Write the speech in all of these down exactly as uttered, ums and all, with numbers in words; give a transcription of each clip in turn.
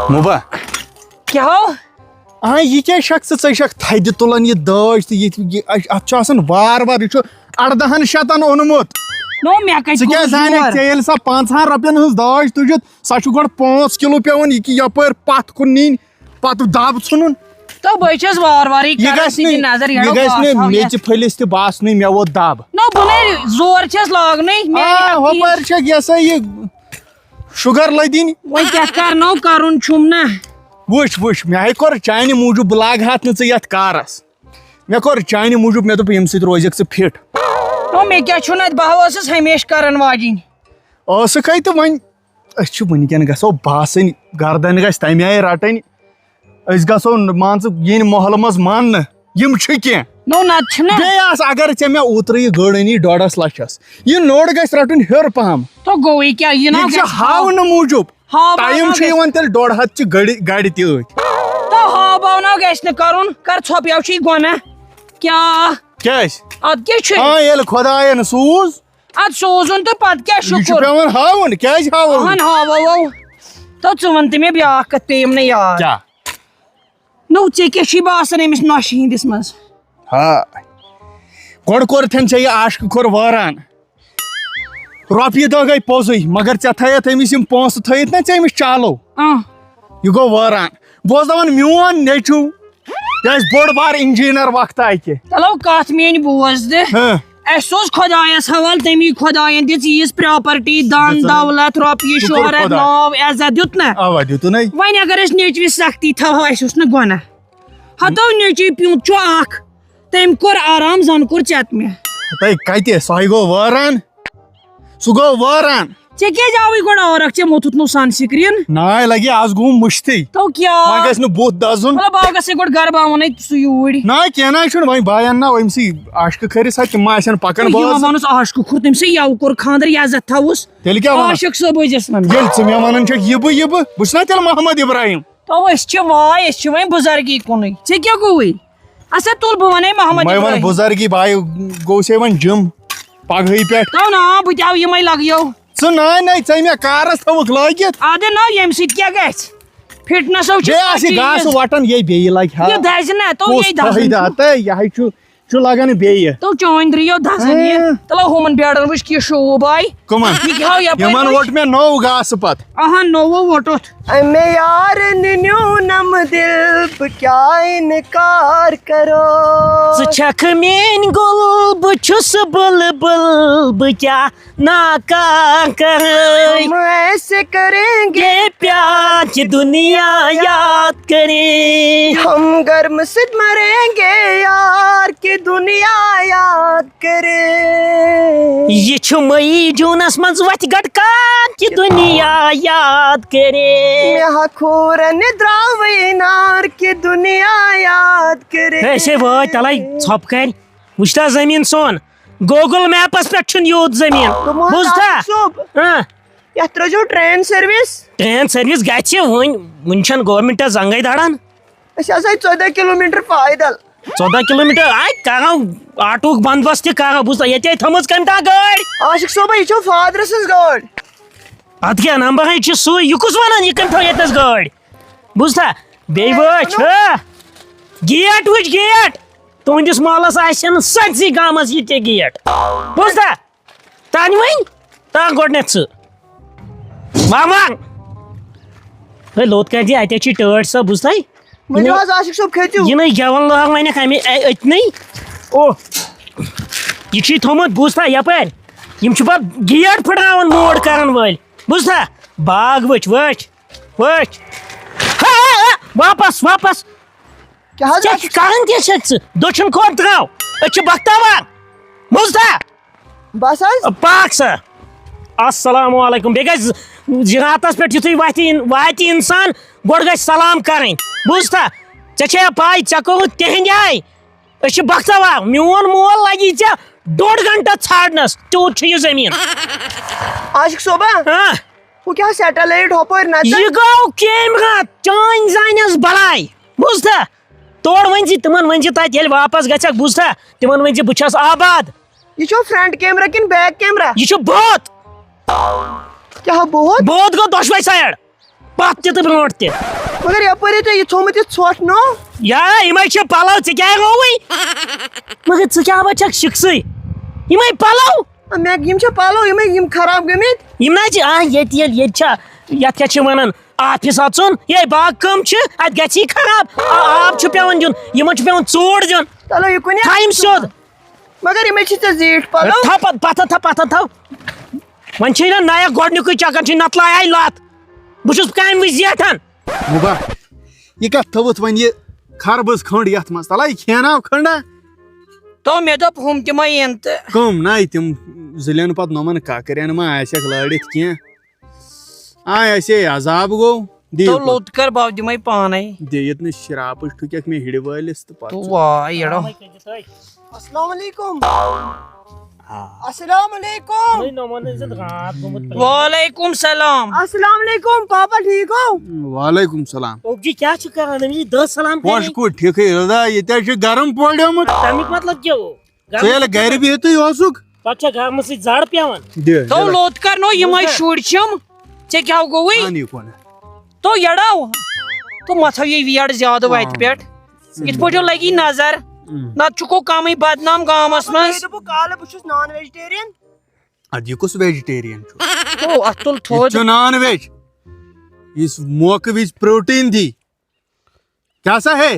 مُبا۔ کیٛاہ ہو؟ آ، یہِ کیٛاہ چھکھ ژٕ؟ ژٕ چھکھ تھدِ تُلان یہِ دٲج تہٕ یہِ، یہِ، اَتھ چھُ آسان وار وار، یہِ چھُ اَردَہَن شَتَن اوٚنمُت۔ نو، مےٚ کَتہِ ژٕ کیٛاہ کوٚر زانکھ، یور؟ ژےٚ ییٚلہِ سۄ پانٛژہَن رۄپین ہٕنٛز دٲج تُج، سۄ چھُ گۄڈٕ پانٛژھ کِلوٗ پٮ۪وان یہِ کہِ یَپٲرۍ پَتھ کُن نِنۍ، پَتہٕ دَب ژھٕنُن۔ تہٕ بہٕ چھَس وار وارٕے یہِ کران، گژھِ دِدِ نہٕ، نظر، یہِ یَڑو گژھِ گاسہٕ نہٕ ہاو مےٚ یَتھ۔ تہِ پھٔلِس تہِ باسنٕے مےٚ ووت دَب۔ نو، بہٕ نے زور چھَس لاگنٕے، میٛانہِ آ، حقہٕ یہِ۔ ہۄپٲرۍ چھکھ یہِ سا یہِ شُگر لٔدِنۍ۔ وۄنۍ کیٛاہ کرنو، کرُن چھُم نہ۔ وٕچھ، وٕچھ، مےٚ ہے کوٚر چانہِ موٗجوٗب، بہٕ لاگہٕ ہَتھ نہٕ ژٕ یَتھ کارَس۔ مےٚ کوٚر چانہِ موٗجوٗب، مےٚ دوٚپ، ییٚمہِ سۭتۍ روزکھ ژٕ فِٹ۔ نو، مےٚ کیٛاہ چھُ نہ، بہٕ ہا ٲسٕس ہمیشہِ کرن واجِنۍ۔ ٲسٕکھَے تہٕ وۄنۍ، أسۍ چھِ وٕنکٮ۪ن گژھو باسٕنۍ، گردَنۍ گژھِ تَمہِ آیہِ رَٹٕنۍ۔ أسۍ گژھو، مان ژٕ، یِنۍ محلہٕ منٛز ماننہٕ، یِم چھِ کینٛہہ۔ نو، نتہٕ چھُنہ۔ بیٚیہِ آسہٕ، اگر ژےٚ مےٚ اوترٕ یہِ گٔر أنی ڈۄڈَس لَچھَس، یہِ نوٚڑ گژھِ رَٹُن ہیوٚر پَہَم۔ تو گوٚوٕے کیٛاہ، یہِ نہ یہِ چھِ گژھِ۔ ہاونہٕ موٗجوٗب۔ ہاو ٹایم باو چھُ گژھِ۔ یِوان تیٚلہِ ڈۄڈ ہَتھ چہِ گڑِ، گڑِ تہِ أتھۍ۔ تو ہاو باو نہ گژھِ نہٕ کرُن، کر ژھۄپہٕ یَو چھُے گۄناہ۔ کیٛاہ؟ کیٛازِ؟ اَدٕ کیٛاہ چھُ؟ آ، ییٚلہِ خۄدایَن سوٗز۔ اَدٕ سوٗزُن تہٕ پَتہٕ کیٛاہ یہِ چھُ شُکُر۔ پٮ۪وان ہاوُن، کیٛازِ ہاوُن؟ اہن ہاو باو۔ تو ژٕ وَن تہٕ مےٚ بیٛاکھ کَتھ، پیٚیِم نہٕ یاد۔ کیٛاہ؟ نو، ژےٚ کیٛاہ چھُے باسان أمِس نۄشہِ ہِنٛدِس منٛز؟ ہا۔ گۄڈٕ کوٚرتھن ژےٚ یہِ عاشقہٕ کھور وٲران۔ رۄپیہِ دہ گٔے پوٚزُے، مگر ژےٚ تھٲیتھ أمِس یِم پونٛسہٕ تھٲیِتھ نہ ژےٚ أمِس چالو۔ اۭں۔ یہِ گوٚو وٲران۔ بہٕ اوسُس دَپان، میون نیٚچوٗ، یہِ آسہِ بوٚڑ بار اِنجیٖنر وقتہٕ اَکہِ۔ چلو، کَتھ میٛٲنۍ بوز دِ۔ ہہ۔ اَسہِ سوز خۄدایَس حوالہٕ، تَمی خۄدایَن دِژ ییٖژ پراپرٹی، دَن، دِژٕن۔ دولت، رۄپیہِ، شُکُر شہرت، خۄدایَس۔ ناو، عزت دیُتنہ۔ اَوا، دیُتُنَے۔ وۄنۍ اگر أسۍ نیٚچوِس سختی تھاوو، اَسہِ اوس نہٕ گۄناہ۔ ہتو نیٚچوٗ پیوٗنت چھُ اکھ، تٔمۍ کوٚر آرام، زن کوٚر ژےٚ تہٕ مےٚ۔ تۄہہِ کتہِ؟ سُہ ہاے گوٚو وٲران۔ سُہ گوٚو وٲران۔ ژےٚ کیٛازِ آوٕے گۄڈٕ عٲرق؟ ژےٚ موٚتھُتھ نہٕ سن سکرین۔ ناے لگہِ، از گوٚوُم مٔشتٕے۔ تو کیٛاہ؟ وۄنۍ گژھِ نہٕ بُتھ دزُن۔ مطلب، بہٕ گژھے گۄڈٕ گرٕ، بہٕ ونے سُہ یوٗرۍ۔ ناے، کینٛہہ ناے چھُنہٕ، وۄنۍ بایَن نا أمۍ سٕے عاشقہٕ کھٔرِس ہا، تِم ما آسن پکان تہٕ یِمو بٲژ۔ ووٚنُس عاشقہٕ کھوٚر، تٔمۍ سٕے یَوٕ کوٚر خانٛدر، یہِ عزت تھاوُس۔ تیٚلہِ کیٛاہ وَنان؟ عاشق صٲب ٲسۍ یَس وَنان۔ ییٚلہِ ژٕ مےٚ وَنان چھَکھ یہِ بہٕ، یہِ بہٕ، بہٕ چھُس نا تیٚلہِ محمد ابراہیم۔ تو أسۍ چھِ واے، أسۍ چھِ وۄنۍ بُزرگی کُنُے۔ ژےٚ کیٛاہ گوٚوُے؟ اَسا تُل، بہٕ وَنے محمد وۄنۍ وَن ابراہیم۔ بُزرگی بایہِ گوٚو سے وۄنۍ جِم پگہٕے پٮ۪ٹھ۔ تو نا، بہٕ تہِ آو یِمَے لَگیو۔ ژٕ ناے ناے، ژَے مےٚ کارَس تھٲوٕکھ لٲگِتھ۔ اَدٕ نا، ییٚمہِ سۭتۍ کیٛاہ گژھِ؟ فٹنس ہو چھِ بیٚیہِ آسہِ کانٛہہ گاسہٕ چیٖز۔ وَٹان، یے بیٚیہِ لَگہِ ہا۔ یہِ دَزِ نا، تو کُس یے دَزان فٲیدٕ چھُ۔ اَتھ؟ تہٕ یہِ ہے چھُ، چھُ لَگان بیٚیہِ۔ تو چٲنۍ درٛیو دَزان یہِ۔ ہاں۔ تَلو ہُمَن بیڈَن وٕچھ کہِ شوٗب آے۔ کٕمَن؟ یہِ کیٛاہ ہو یَپٲرۍ یِمَن وٕچھ؟ ووٚٹ مےٚ نوٚو گاسہٕ پَتہٕ۔ اہن، نوٚو ووٚٹُتھ۔ امے یار نیونم دل، بہٕ کیٛاہ انکار کرو۔ ژٕ چھکھ میٲنۍ گُل، بہٕ چھُس بلبل، بہٕ کیٛاہ ناکار کرٕ۔ ہم ایسے کریں گے یہ پیار کہ دنیا یاد کرے۔ ہم گرم سے مریں گے یار کہ دنیا یاد کرے۔ یہ چھُ مئی جوٗنس منٛز وتھِ گٹکان کہ دنیا یاد کرے۔ مےٚ ہا کھوٗرن درٛاوٕے نار کہ دنیا یاد کرے۔ ہے، أسے وٲتۍ تَلَے ژھۄپہٕ کَرِ۔ وٕچھتا زٔمیٖن سون؟ گوگل میپس پٮ۪ٹھ چھُنہٕ یوٗت زٔمیٖن۔ دوٚپمو حظ بوٗزتھا؟ عاصف صٲب، ہاں۔ یتھ ترٲیزیو ٹرین سروس۔ ٹرین سروس گژھِ وُنہِ، وُنہِ چھنہٕ گورمنٹس زنگے دڑان۔ أسۍ حظ آیہِ ژۄدہ کلوٗمیٹر پیدل۔ ژۄدہ کلوٗمیٹر آے کرو، آٹوٗک بندوبست تہِ کرو۔ بوٗزتھا، ییٚتے تھٲمٕژ کٔمۍ تام گٲڑۍ۔ عاشق صٲبہ، یہِ چھو فادرٕ سٕنٛز گٲڑۍ۔ اتھ کیٛاہ نمبر ہے چھُ سُے، یہِ کُس ونان یہِ کٔمۍ تھٲو ییٚتنس گٲڑۍ؟ بوٗزتھا، بیٚیہِ وٕچھ، ہہ، گیٹ وٕچھ، گیٹ۔ تُہنٛدِس محلس آسہِ نہٕ سٲرسٕے گامس یہِ تہِ گیٹ۔ بوٗزتھا؟ تانۍ وۄنۍ، تان گۄڈٕنٮ۪تھ ژٕ۔ وَن وَن۔ ہے، لوٚت کَتہِ؟ اَتہِ چھِ ٹٲٹھۍ صٲب، بوٗزتھا؟ ؤنِو حظ، عاشق صٲب، کھٔژِو۔ یِنَے گٮ۪وَن لٲگ وۄنۍ اَکھ اَمہِ، اَ-، أتنٕے۔ او، یہِ چھُے تھوٚمُت، بوٗزتھا، یَپٲرۍ؟ یِم چھِ پَتہٕ گیٹ پھٕٹراوان موڑ کَرَن وٲلۍ۔ بوٗزتھا؟ باغ وٕچھ، وٕچھ، وٕچھ۔ ہا، ہا، ہا، واپس، واپس۔ کیٛاہ حظ؟ ژےٚ کَران کیٛاہ چھَکھ ژٕ؟ دٔچھُن کھوٚر ترٛاو۔ أسۍ چھِ بختاوار۔ بوٗزتھا؟ بس حظ۔ پاک سا۔ السلام علیکم۔ بیٚیہِ گژھِ زِراتس پٮ۪ٹھ یُتھُے وَتھِ اِن-، واتہِ اِنسان، گۄڈٕ گژھِ سلام کَرٕنۍ۔ بوٗزتھا؟ ژےٚ چھےٚ پَے، ژےٚ کوٚرُتھ تِہنٛدِ آیہِ۔ أسۍ چھِ بختاوار۔ میون مول لگی ژےٚ ڈوٚڈ گھنٹہٕ ژھانڈنس، تیوٗت چھُ یہِ زٔمیٖن۔ عاشق صٲبا، ہاں۔ ہُہ کیٛاہ سیٹلایٹ ہۄپٲرۍ نژان؟ یہِ گوٚو کیمرہ، چٲنۍ زانٮ۪س بلاے۔ بوٗزتھا؟ تورٕ ؤنۍ زِ تِمن، ؤنۍ زِ تَتہِ ییٚلہِ واپس گژھکھ، بوٗزتھا؟ تِمن ؤنۍ زِ بہٕ چھَس آباد۔ یہِ چھُ فرنٹ کیمرہ کِنہٕ بیک کیمرہ؟ یہِ چھُ بوت۔ کیٛاہ بوت؟ بوت گوٚو دۄشوے سایڈ۔ پتھ تہِ تہٕ برونٛٹھ تہِ۔ مگر یپٲرۍ ہے ژےٚ یہِ تھوٚومُت یہِ ژھۄٹھ نوٚو۔ یا، یِمے چھِ پلو، ژےٚ کیٛاہ گوٚوُے؟ مگر ژٕ کیٛاہ وۄنۍ چھکھ شِکسٕے؟ یِمے پلو۔ مےٚ، یِم چھِ پلو، یِمے، یِم خراب گٔمٕتۍ۔ یِم نہ حظ چھِ، آ، ییٚتہِ ییٚلہِ، ییٚتہِ چھا، یتھ کیٛاہ چھِ ونان، آفس اژُن، یے باغ کٲم چھِ، اتہِ گژھِ یہِ خراب۔ آ، آب چھُ پٮ۪وان دیُن، یِمن چھُ پٮ۪وان ژوٗر دیُن۔ چلو، یہِ کُنہِ تھاو یِم سیوٚد۔ مگر یِمے چھِ ژےٚ زیٖٹھۍ پلو۔ تھاو پتھ-، پتھن تھاو، پتھن تھاو۔ وۄنۍ چھے نہ نایَک گۄڈٕنیُکُے چکر چھے، نتہٕ لایہِ لتھ۔ بہٕ چھُس کامہِ وِزِ زیٹھان۔ مُبا، یہِ کتھ تھٲوٕتھ وۄنۍ یہِ خربٕز کھٔنٛڈ یتھ منٛز؟ تلے کھیناو کھٔنٛڈا۔ تو مےٚ دوٚپ ہُم تہِ ما یِن تہٕ۔ کٕم؟ نَے تِم زٕلٮ۪ن پتہٕ نۄمن ککرٮ۪ن ما آسٮ۪کھ لٲڑِتھ کینٛہہ۔ آے اَسے عذاب گوٚو۔ دِ تو یوٚکُن۔ لوٚت کر بہٕ دِمے پانے۔ دِ ییٚتہِ نہٕ شراپٕچ ٹھُکٮ۪کھ مےٚ ہِڑِ وٲلِس تہٕ پتہٕ تو چھُ واے یڑو۔ السلام علیکم۔ آ۔ السلام علیکم۔ وعلیکم سلام۔ السلام علیکم، پاپا ٹھیٖک ہو؟ وعلیکم سلام۔ اوکجی کیٛاہ چھُ کران؟ أمِس چھِ دَہ سلام پوشہٕ کرٕنۍ۔ کُٹھ ٹھیٖکھٕے، رضا، ییٚتہِ حظ چھُ گرم پوڈیومُت۔ تَمیُک مطلب کیٛاہ گوٚو؟ ژٕ ییٚلہِ گرِ بِہتٕے اوسُکھ۔ پتہٕ چھا گرمہٕ سۭتۍ زڑ پٮ۪وان؟ دِ، تو دِ۔ لوٚت کر نو یِمے شُرۍ چھِم۔ ژےٚ کیٛاہ گوٚوُے؟ اَن یہِ کُن۔ تو یڑو۔ تو مہ تھاو یہِ ویڑ زیادٕ وتہِ پٮ۪ٹھ۔ یِتھ پٲٹھۍ لگی نظر۔ اۭں۔ نتہٕ چھُکو کمٕے بدنام گامس منٛز۔ دوٚپُکھ کالہٕ بہٕ چھُس نان ویجٹیرین۔ ادٕ یہِ کُس ویجٹیرین چھُ؟ او، اتھ تُل یہِ تھوٚد۔ چھُ نان ویج۔ یُس موقعہٕ وِزِ پروٹین دی۔ کیٛاہ سا ہے؟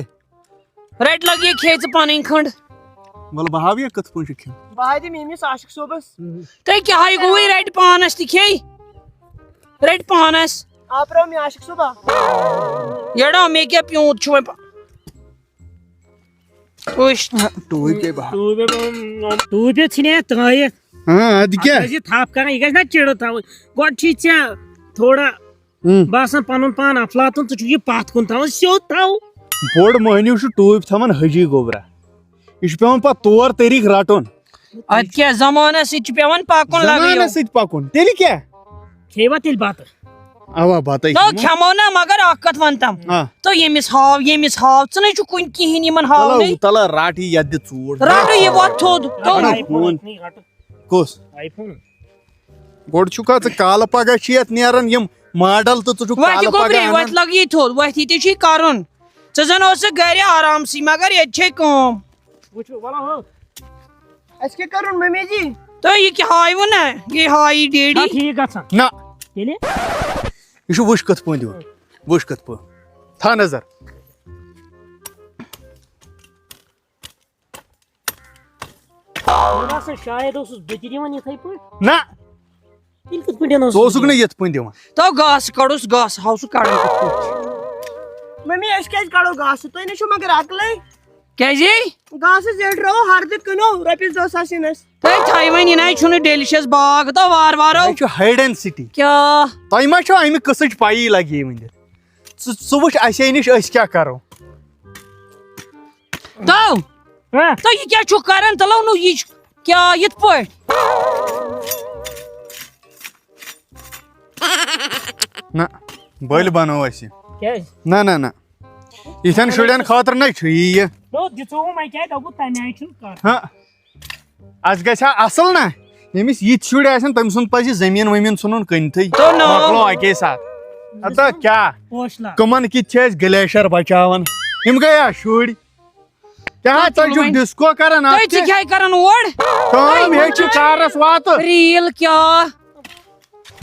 رٹہِ لگہِ یہِ کھیٚیہِ ژٕ پنٕنۍ کھنٛڈ۔ وَلہٕ بہٕ ہاوٕ یہِ کِتھ پٲٹھۍ چھُ کھیوٚن۔ بہٕ ہاوٕ دِمہٕ ییٚمِس عاشق صٲبس۔ تۄہہِ کیٛاہ ہاے گوٚوُے؟ رٹہِ پانس تہِ کھیٚیہِ۔ رٹہِ پانس۔ آ، پرٛو مےٚ عاشق صٲبا۔ یڑا، مےٚ کیٛاہ پیوٗنت چھُ وۄنۍ پ-، وٕچھ۔ ٹوٗپۍ گٔے بہار۔ ٹوٗپۍ، ٹوٗپۍ ژھٕنہِ ترٛٲیِتھ۔ ہاں، اَدٕ کیٛاہ؟ اَتھ گژھِ تھپھ کَرٕنۍ، یہِ گژھِ نا چِرٕ تھاوٕنۍ۔ گۄڈٕ چھُے ژےٚ تھوڑا ہُم۔ باسان پَنُن پان افلاطون، ژٕ چھُکھ یہِ پَتھ کُن تھاوان، سیوٚد تھاو۔ بوٚڑ مٔہنیوٗ چھُ ٹوٗپۍ تھاوان حٔجی گوٚبرا۔ یہِ چھُ پٮ۪وان پَتہٕ تور طریٖقہٕ رَٹُن۔ اَدٕ کیٛاہ، زمانَس سۭتۍ چھُ پٮ۪وان پَکُن لَگٕے یو۔ زمانَس سۭتۍ پَکُن، تیٚلہِ کیٛاہ؟ کھیٚیِوا تیٚلہِ بَتہٕ؟ اَوا، بَتَے نو کھٮ۪مو۔ کھٮ۪مو نا، مگر اَکھ کَتھ وَن تَم۔ آ۔ تو ییٚمِس ہاو، ییٚمِس ہاو، ژٕ نَے چھُکھ کُنہِ کِہیٖنۍ یِمَن چلو، ہاونٕے۔ تَلہٕ رَٹ یہِ یَتھ دِ ژوٗر۔ رَٹو یہِ وۄتھ تھوٚد، تو۔ رَٹو فون۔ کُس؟ I phone. گۄڈٕ چھُکھا ژٕ کالہٕ پگاہ چھِ یَتھ نیران یِم ماڈل تہٕ ژٕ چھُکھ وۄتھ کالہٕ گوٚبرے، پگاہ اَنان۔ وۄتھ لَگ یی تھوٚد، وۄتھ ییٚتے چھُے کَرُن۔ ژٕ زَن اوسُکھ گَرِ آرام سٕے، مگر ییٚتہِ چھے کٲم۔ وٕچھِو، وَلہٕ ہو۔ اَسہِ کیٛاہ کَرُن مٔمی جی؟ تُہۍ یہِ کیٛاہ ہاوِو نہ؟ یہِ ہایی ڈیڈی۔ چھا ٹھیٖک گژھان؟ نہ۔ تیٚلہِ؟ یہِ چھُ وٕچھ کِتھ پٲٹھۍ دِوان۔ وٕچھ کِتھ پٲٹھۍ۔ تھاو نظر۔ مےٚ باسان شاید اوسُس بہٕ تہِ دِوان یِتھَے پٲٹھۍ۔ نہ۔ تیٚلہِ کِتھ پٲٹھۍ اوسُس ژٕ اوسُکھ بہٕ نہٕ یِتھ پٲٹھۍ دِوان۔ تو گاسہٕ کَڑُس، گاسہٕ ہاو سُہ کَڑُن کِتھ پٲٹھۍ چھُ۔ مٔمی، أسۍ کیٛازِ کَڑو گاسہٕ؟ تُہۍ نہ چھِو مگر عقلٕے۔ کیٛازِ؟ گاسہٕ زیٹھراوو ہردٕ کٕنو رۄپیَس دَہ ساس یِنَس۔ تُہۍ تھٲیِو وۄنۍ یہِ نَے چھُنہٕ ڈیلِشَس باغ، تو وارٕ وارٕ۔ یہِ چھُ ہاے ڈینسٹی۔ کیٛاہ؟ تۄہہِ ما چھو اَمہِ قٕصٕچ پَیی لَگہِ یہِ ؤنِتھ؟ ژٕ، ژٕ وٕچھ اَسے نِش أسۍ کیٛاہ کَرو۔ تو۔ ہہ؟ تو یہِ کیٛاہ چھُکھ کران؟ تلو نو یہِ چھُ کیٛاہ یِتھ پٲٹھۍ؟ نہ، بٔلۍ بنو اَسہِ۔ کیٛازِ؟ نہ، نہ، نہ۔ یِتھٮ۪ن شُرٮ۪ن خٲطرٕ نَے چھُ یی یہِ۔ نو، دِژووُم اَکہِ آیہِ، دوٚپُکھ تَمہِ آیہِ چھُنہٕ کانٛہہ۔ ہہ۔ اَسہِ گژھِ ہا اَصٕل نہ، ییٚمِس یِتھۍ شُرۍ آسن، تٔمۍ سُنٛد پَزِ زٔمیٖن ؤمیٖن ژھٕنُن کٕنتھٕے۔ تو نو۔ مۄکلو اَکے ساتہٕ۔ ہتا کیٛاہ؟ پوش لا۔ کٕمَن کِتھۍ چھِ أسۍ گلیشر بچاوان؟ یِم گٔیا شُرۍ؟ کیٛاہ تو تۄہہِ چھُو وۄنۍ۔ ڈسکو کران اَتھ تُہۍ تہِ؟ چھِ کیٛاہ کران اور؟ کٲم تُہۍ ہیٚچھِو چھِ کارَس واتہٕ۔ ریٖل کیٛاہ؟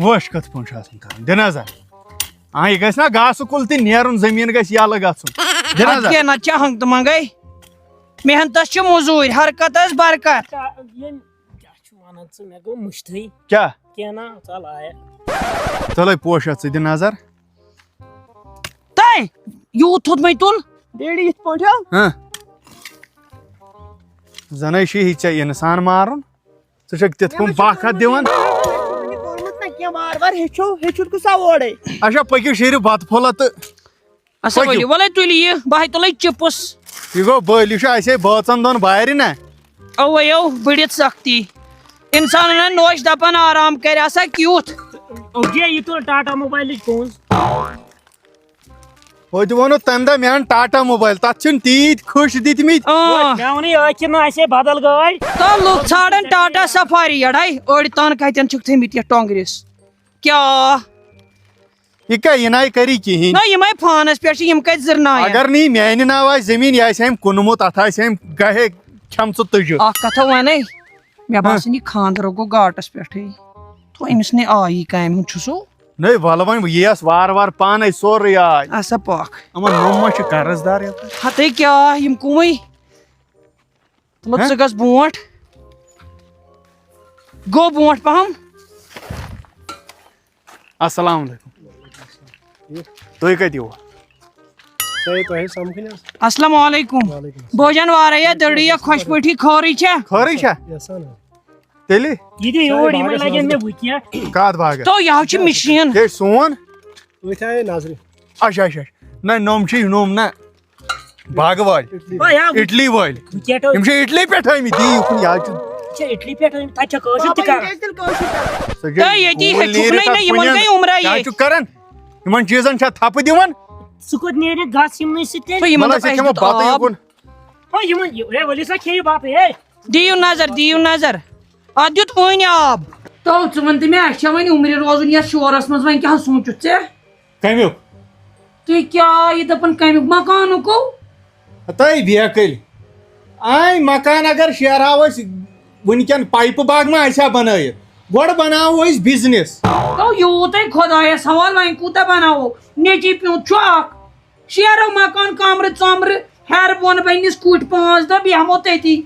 وٕچھ کِتھ پٲٹھۍ چھُ آسان کرُن، دِ نظر۔ آ، یہِ گژھِ نا گاسہٕ کُل تہِ نیرُن، زٔمیٖن گژھِ یَلہٕ گژھُن۔ دِ اَدٕ نظر۔ کیٛاہ نَتہٕ چھِ ہنٛگتہٕ منٛگَے؟ محنتَس چھِ مٔزوٗرۍ، حرکتَس برکت۔ کیٛاہ، ییٚمۍ، کیٛاہ چھُ وَنان ژٕ؟ مےٚ گوٚو مٔشتھٕے۔ کیٛاہ؟ کینٛہہ نا، ژَل آیا۔ تَلَے پوشا، ژٕ دِ نظر۔ تَے یوٗت تھوٚد مَے تُل۔ ڈیڈی یِتھ پٲٹھۍ ہو۔ ہاں۔ زَنَے چھُ یہِ ژےٚ اِنسان مارُن۔ ژٕ چھَکھ تِتھ پٲٹھۍ باکھ اَتھ دِوان۔ یہِ کوٚرمُت نہ کینٛہہ، وارٕ وارٕ ہیٚچھو، ہیٚچھُن گوٚژھ سا اورَے۔ اچھا، پٔکِو شیٖرِو بَتہٕ پھوٚلہ تہٕ اچھا، پٔکِو۔ ؤلِو، وَلَے تُلِو یہِ، بہٕ ہَے تُلَے چِپٕس۔ یہِ گوٚو بٔلۍ، یہِ چھُ اَسے بٲژَن دۄن بارِ نہ۔ اوے یو، بٔڑِتھ سختی۔ اِنسان اَنان نوش دَپان آرام کَرِ، آسا کیُتھ۔ اوکے، یہِ تُل ٹاٹا موبایلٕچ پونٛز۔ ہُتہِ ووٚنُتھ تَمہِ دۄہ مےٚ اَن ٹاٹا موبایل، تَتھ چھِنہٕ تیٖتۍ خٔش دِتمٕتۍ۔ آ۔ مےٚ ووٚنُے أتھۍ کِنہٕ آسہِ ہے بدل گٲڑۍ۔ تہٕ لُکھ ژھانڈان ٹاٹا سفاری یڑے، أڑۍ تان کتٮ۪ن چھِکھ تھٲمٕتۍ یتھ ٹۄنگرِس۔ کیٛاہ؟ یہِ کیٛاہ، یہِ نَے کَری کِہیٖنۍ۔ نہ، یِمے فونس پٮ۪ٹھ چھِ، یِم کَتہِ زِرناون؟ اگر نہٕ یہِ میٛانہِ ناوٕ آسہِ زٔمیٖن، یہِ آسہِ أمۍ کٕنمُت، اَتھ آسہِ أمۍ گاہے کھٮ۪مژٕ تُجہِ۔ اکھ کتھا ونے، مےٚ باسان، یہِ خانٛدر گوٚو گاٹس پٮ۪ٹھٕے۔ تو أمِس نے آیی کامہِ ہُنٛد چھُ سُہ۔ نَے، وَلہٕ وۄنۍ، یہِ یَس وارٕ وارٕ پانَے سورُے آے۔ اَسا پکھ۔ یِمَن نوٚم ما چھِ قرض دار یَپٲرۍ؟ ہتے کیٛاہ، یِم کُمٕے؟ دوٚپمَکھ، ہہ؟ ژٕ گژھ برونٛٹھ۔ گوٚو برونٛٹھ پہم۔ السلام علیکم۔ تُہۍ کَتہِ یِوٕ؟ سَے تۄہہِ سَمکھٕنۍ حظ۔ السلام علیکم۔ وعلیکم السلام۔ بوجن وارے یا دٔڑی یا خۄش پٲٹھی خٲرٕے چھا؟ خٲرٕے چھا؟ یَسان حظ۔ تیٚلہِ؟ یہِ دِ یور، یِمَن باغس لَگن نظرِ۔ مےٚ وٕنکیٚن۔ کَتھ باغس؟ تو یہِ حظ چھِ مِشیٖن۔ یے سون؟ أتھۍ آیے نظرِ۔ اچھا، اچھا، اچھا۔ نہ، نوٚم چھِ، نوٚم نہ۔ باغہٕ وٲلۍ۔ اِٹلی۔ آ، یا۔ اِٹلی وٲلۍ۔ وٕنکیٚن تو۔ یِم چھِ اِٹلی پٮ۪ٹھ آمٕتۍ، یی یُکُن، یہِ حظ چھُ۔ یہِ چھِ اِٹلی پٮ۪ٹھ آمٕتۍ، تَتہِ چھا کٲشُر تہِ بابا، یہِ کران؟ کیٛازِ تیٚلہِ کٲشُر کران؟ سُہ چھُ تہٕ ییٚتی گوٗلۍ ہیٚچھُکھ نیٖرِتھ نَے نہ، اَتھ یِمَن کُنٮ۪ن۔ گٔے عُمرا کیٛاہ ییٚتہِ۔ چھُکھ کران؟ یِمَن چیٖزَن چھا تھپہٕ دِوان؟ ژٕ کوٚت نیرِ گژھ یِمنٕے سۭتۍ تیٚلہِ؟ تہٕ یِمَن وَلہٕ دوٚپ، اَسہِ اَسہِ کھٮ۪مو دیُت بَتہٕ آب۔ یُکُن۔ ہو، یِمَن، ہے، ؤلِو سا، کھیٚیِو بَتہٕ، ہے۔ دِیِو نظر، دِیِو نظر۔ اَتھ دیُت وۄنۍ آب۔ تو ژٕ وَن تہٕ مےٚ، اَسہِ چھا وۄنۍ عُمرِ روزُن یَتھ شورَس منٛز، وۄنۍ کیٛاہ سوٗنٛچُتھ ژےٚ؟ کَمیُک؟ تُہۍ کیٛاہ یہِ دَپان، کَمیُک مکانُک گوٚو؟ ہَتَے بیکٕلۍ۔ آے مکان اگر شیرہاو أسۍ، وٕنکٮ۪ن پایپہٕ باغ ما آسہِ ہا بَنٲیِتھ؟ گۄڈٕ بَناوو أسۍ business۔ تو یوٗت ہے خۄدایَس حوالہٕ، وۄنۍ کوٗتاہ بَناوو؟ نیٚچی پیوٗنٛت چھُ اَکھ۔ شیرو مکان کمرٕ ژمرٕ، ہیرٕ بۄن بننس کُٹھۍ پانٛژھ دۄہ بیہمو تٔتی۔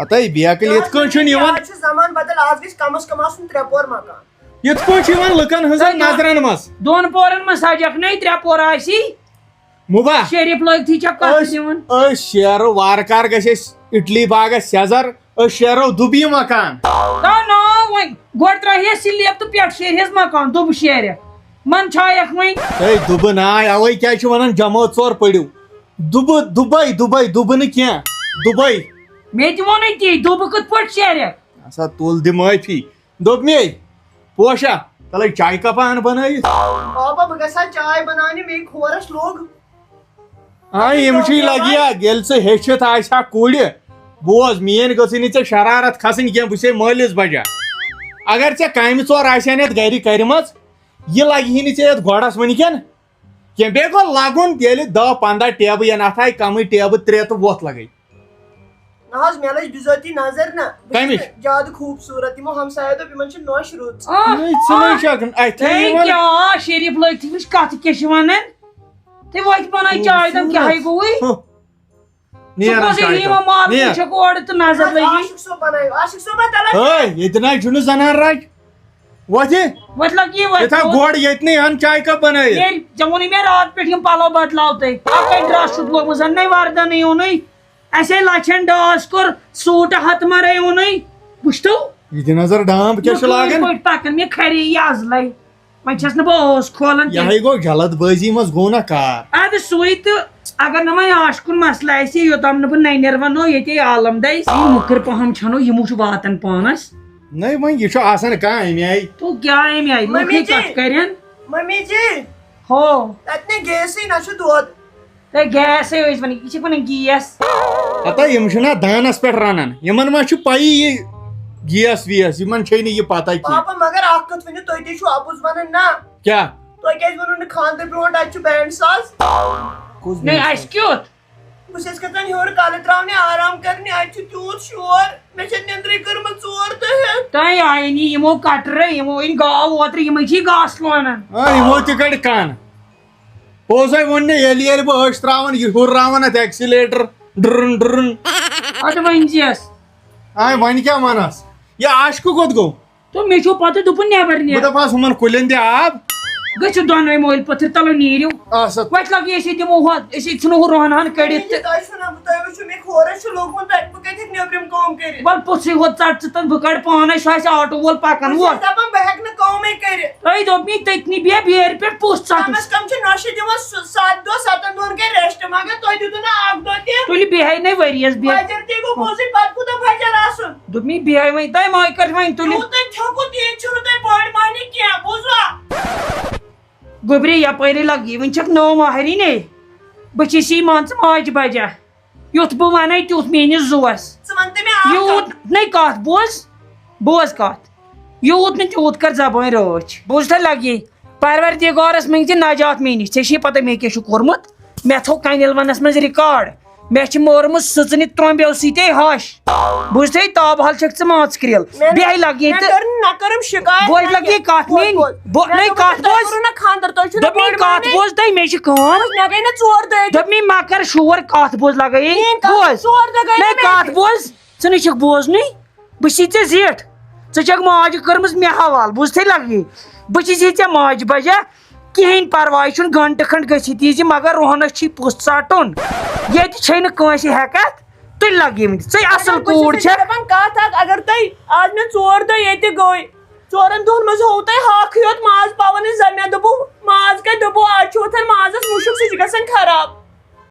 ہتے بیکٕلۍ، یِتھ کٔنۍ چھُنہٕ یِوان۔ آز چھُ زمانہٕ بدل، آز گژھِ کم از کم آسُن ترٛےٚ پور مکان۔ یِتھ پٲٹھۍ چھُ یِوان لُکن ہٕنٛزن تتہِ نظرن منٛز۔ دۄن پورن منٛز سجکھ نے، ترٛےٚ پور آسی۔ مُبا۔ شریف لٲگتھٕے چھا کتھ أسۍ، دِوان؟ أسۍ شیرو وارٕ کارٕ گژھِ اَسہِ اِٹلی باغس سیزر۔ أسۍ شیرو دُبہٕ یہِ مکان۔ نہ، نہ، وۄنۍ گۄڈٕ ترٛاوہے سلیب تہٕ پٮ۪ٹھ شیرہس مکان، دُبہٕ شیرِ۔ من چھایکھ وۄنۍ۔ ہے، دُبہٕ ناے، اوے کیٛازِ چھِ ونان جمٲژ ژور پٔرِو۔ دُبہٕ، دُبے، دُبے، دُبہٕ نہٕ کینٛہہ، دُبے۔ مےٚ تہِ ووٚنُے تی، دُبہٕ کِتھ پٲٹھۍ شیرکھ؟ ہسا تُل دِ معٲفی۔ دوٚپ مے، پوشا، تلے چایہِ کپا اَن بنٲیِتھ۔ بابا، بہٕ گژھٕ ہا چاے بناونہِ، مےٚ کھورس لوٚگ۔ آ، یِم چھِ لگہِ یا، ییٚلہِ ژٕ ہیٚچھِتھ آسہِ ہا کُڑِ، بوز، میٲنۍ گٔژھٕے نہٕ ژےٚ شرارت کھسٕنۍ کینٛہہ، بہٕ چھُسے مٲلِس بجا۔ اگر ژےٚ کامہِ ژور آسہِ ہن یتھ گرِ کرِمژ، یہِ لگہِ ہے نہٕ ژےٚ یتھ گۄڈس وٕنکٮ۪ن کینٛہہ۔ بیٚیہِ گوٚو لگُن، ییٚلہِ دہ پنٛداہ ٹیبہٕ ین، اتھ آیہِ کمٕے ٹیبہٕ ترٛےٚ تہٕ وۄتھ لگے۔ نہ حظ، مےٚ لٔج بِذٲتی نظر نہ۔ بہٕ چھُس کمِچ؟ نہٕ زیادٕ خوٗبصوٗرت، یِمو ہمسایو دوٚپ، یِمن چھِ نۄش رٕژ۔ آہ، نٔے ژٕ نٔے آہ۔ چھکھ، اَتھِ ہے، یِوان۔ کیٛاہ شریف لٲگۍ تھٕے وٕچھ کَتھ کیٛاہ چھِ وَنان؟ تہٕ وۄتہِ بَناے چاے دَم، کیٛاہ ہے گوٚوُے؟ ہُہ۔ ژٕ نیران کۄس چاے یِوان کپ۔ مارنہِ نیر۔ چھَکھ اورٕ تہٕ نظر لٔگی۔ عاشق صٲب بَنٲیِو، عاشق صٲبہ تَلہ۔ ہے، ییٚتہِ نہ چھُنہٕ زنان راج۔ وۄتھِ۔ وۄتہِ لَگ یہِ وۄتہِ ییٚتہِ ہا تھوٚد۔ گۄڈ ییٚتہِ نٕے اَن چاے کپ بَنٲیِتھ۔ ییٚلہِ ژےٚ ووٚنُے مےٚ راتھ پٮ۪ٹھ یِم پَلو بدلاو تہٕ اَکَے ڈرٛس چھُتھ لوگمُت، زَن نَے وَردَنٕے اوٚنُے۔ اَسے لَچھَن ڈاس کوٚر سوٗٹ ہَتھ مَرٲے اوٚنُے۔ وٕچھتو؟ یہِ دِ نظر ڈامب کیٛاہ چھِ مےٚ کِتھ لاگان؟ پٲٹھۍ پَکان، مےٚ کھرے یہِ اَزلَے۔ وۄنۍ چھَس نہٕ بہٕ اوس کھولان کینٛہہ۔ یہِ ہَے گوٚو جلد بٲزی منٛز گوٚو نہ کار۔ اَدٕ سُے تہٕ اگر نہٕ وۄنۍ عاشقُن مسلہٕ آسہِ، یوٚتام نہٕ بہٕ نَنٮ۪ر وَنو ییٚتے عالم دَے، یہِ مُکٕر پَہَم چھَنو، یِمو چھُ واتان پانَس۔ نَے وۄنۍ یہِ چھُ آسان کانٛہہ اَمہِ آیہِ۔ تو کیٛاہ اَمہِ آیہِ؟ مٔمی لُکھٕے جی، کَتھ کَرن۔ مٔمی جی۔ ہو۔ تَتہِ نے گیسٕے نہ چھُ دۄد۔ تہٕ گیسے ٲسۍ وَنان، یہِ چھِ وَنان گیس۔ ہتا یِم چھِنہ دانَس پٮ۪ٹھ رَنان، یِمَن ما چھُ پَیی یہِ گیس ویس، یِمَن چھے نہٕ یہِ پَتہ کینٛہہ۔ پاپا، مگر اَکھ کَتھ ؤنِو، تُہۍ تہِ چھِو اَپُز وَنان نا۔ کیٛاہ؟ تۄہہِ کیٛازِ ووٚنوُ نہٕ خانٛدرٕ برونٛٹھ اَتہِ چھُ بینڈ ساز؟ کُس نَے، بینڈ ساز؟ اَسہِ کیُتھ؟ بہٕ چھَس کھَسان ہیوٚر کَلہٕ ترٛاونہِ، آرام کَرنہِ، اَتہِ چھُ تیوٗت شور، مےٚ چھےٚ نیٚنٛدرٕے کٔرمٕژ ژور دۄہ ہیوٚر۔ تۄہہِ آیہِ نہٕ یِمو کَٹرٕ، یِمو أنۍ گاو اوترٕ، یِمَے چھِ گاسہٕ لونان۔ آ، یِمو تہِ کَڑِ کَن۔ پوٚز ہے ووٚن مےٚ، ییٚلہِ ییٚلہِ بہٕ أچھ ترٛاوان، یہِ ہُرراوان اَتھ accelerator، ڈرن ڈرن۔ اَدٕ وۄنۍ زیس۔ آے وۄنۍ کیٛاہ وَنَس؟ یہِ عاشقہٕ کوٚت گوٚو؟ تہٕ مےٚ چھو پَتہٕ دوٚپُن نٮ۪بر نیر۔ بہٕ دَپہٕ ہَس ہُمَن کُلٮ۪ن دِ آب۔ گٔژھِو دۄنوَے مٲلۍ پٔتھٕر تَلو نیٖرِو۔ آ سا۔ وۄتہِ لَگہِ أسۍ یہِ دِمو ہۄتھ، أسۍ یہِ ژھٕنو ہُہ رۄہنہٕ ہَن کٔڑِتھ تہٕ۔ تۄہہِ چھُو نہ، تۄہہِ وٕچھِو مےٚ کھورَس چھُ لوٚگمُت، تَتہِ بہٕ کَتہِ ہیٚکہٕ نیٚبرِم کٲم کٔرِتھ؟ وَلہٕ پوٚژھُے ہوت ژَٹ ژٕ تَن، بہٕ کَڑٕ پانَے، چھُ اَسہِ آٹوٗ وول پَکان بہٕ وول۔ چھَس دَپان بہٕ ہیٚکہٕ نہٕ کٲمٕے کٔرِتھ۔ تۄہہِ دوٚپ مےٚ تٔتنی بیٚہہ بیرِ پٮ۪ٹھ پوٚژھ ژَٹُن۔ کم از کم چھِ نۄشہِ دِوان سُہ ستھ دۄہ، ستن دۄہن گٔے rest، مگر تُہۍ دیُتوٕ نہٕ اکھ دۄہ تہِ۔ تُلہِ بیٚہے نے ؤریَس بیٚہہ۔ فجر تہِ گوٚو پوٚزُے، پتہٕ کوٗتاہ فجر آسُن؟ دوٚپ مےٚ بیٚہے وۄنۍ، تۄہہِ ما کٔر وۄنۍ تُلہِ؟ یوٗت تُہۍ تھٔکِو تیٖتۍ چھِو نہٕ تُہۍ بٔڑۍ مۄہنی کینٛہہ، بوٗزوا؟ گوٚبرے یپٲرۍ لگی، وۄنۍ چھکھ نٔو مہرِنۍ ہے۔ بہٕ چھِس یی مان ژٕ ماجہِ بجا۔ یُتھ بہٕ وَنَے تیُتھ میٛٲنِس زُوَس۔ ژٕ وَن تہٕ مےٚ اَکھ یوٗت کَتھ۔ نَے کَتھ بوز، بوز کَتھ۔ یوٗت نہٕ تیوٗت کَر زبٲنۍ رٲچھ۔ بوٗزتھا لَگی؟ پروردگارس منٛگۍ زِ نجات مےٚ نِش۔ ژےٚ چھے پتہ مےٚ کیٛاہ چھُ کوٚرمُت؟ مےٚ تھوٚو کنیل ونس منٛز ریکارڈ۔ مےٚ چھِ مٲرمٕژ سٕژنہِ ترٛومبیو سۭتے ہش۔ بوٗزتھٕے؟ تاب حال چھکھ ژٕ مان ژٕ کرٛیل۔ مےٚ بیٚہے لگہِ ییٚتہِ۔ مےٚ کٔر نہٕ، مےٚ کٔرٕم شِکایت، بوز نہ لگہِ کینٛہہ۔ یہِ کتھ بوز، میٛٲنۍ۔ بوز۔ بو-، مےٚ نَے دوٚپُس، کتھ تۄہہِ بوز۔ کوٚروٕ نہ خانٛدر، تۄہہِ چھُو نہ دوٚپمَے بٔڑ کتھ مانے۔ بوز، تۄہہِ مےٚ چھِ کٲم۔ مےٚ گٔے نہ ژور دۄہہِ تہِ۔ دوٚپمَے مہ کر شور، کتھ بوز لگے۔ میٛٲنۍ کتھ بوز۔ ژور دۄہ گٔے نہ نہ مےٚ کتھ تہِ۔ بوز۔ ژٕ نَے چھکھ بوزنٕے۔ بہٕ چھُسے ژےٚ زِٹھ۔ ژٕ چھکھ ماجہِ کٔرمٕژ مےٚ حوالہٕ، بوٗزتھٕے لگہِ۔ بہٕ چھُسے ژےٚ ماجہِ بجا۔ کِہیٖنۍ پرواے چھُنہٕ، گنٹہٕ کھنٛڈ گٔژھِتھ یی زِ، مگر روہنس چھی پوٚژھ ژٹُن۔ ییٚتہِ چھے نہٕ کٲنٛسہِ ہٮ۪کتھ، تُلۍ لگہِ یِم۔ ژٕے اصل اگر بہٕ کوٗر چھُسے چھکھ۔ دپان کتھ اکھ، اگر تۄہہِ آز مےٚ ژور دۄہ ییٚتہِ گٔے، ژورن دۄہن منٛز ہوو تۄہہِ ہاکھٕے یوت ماز پاوان، زن مےٚ دوٚپوُ ماز کتہِ؟ دوٚپوُ آز چھُ وۄتھان مازس مُشُک، سُہ چھُ گژھان خراب۔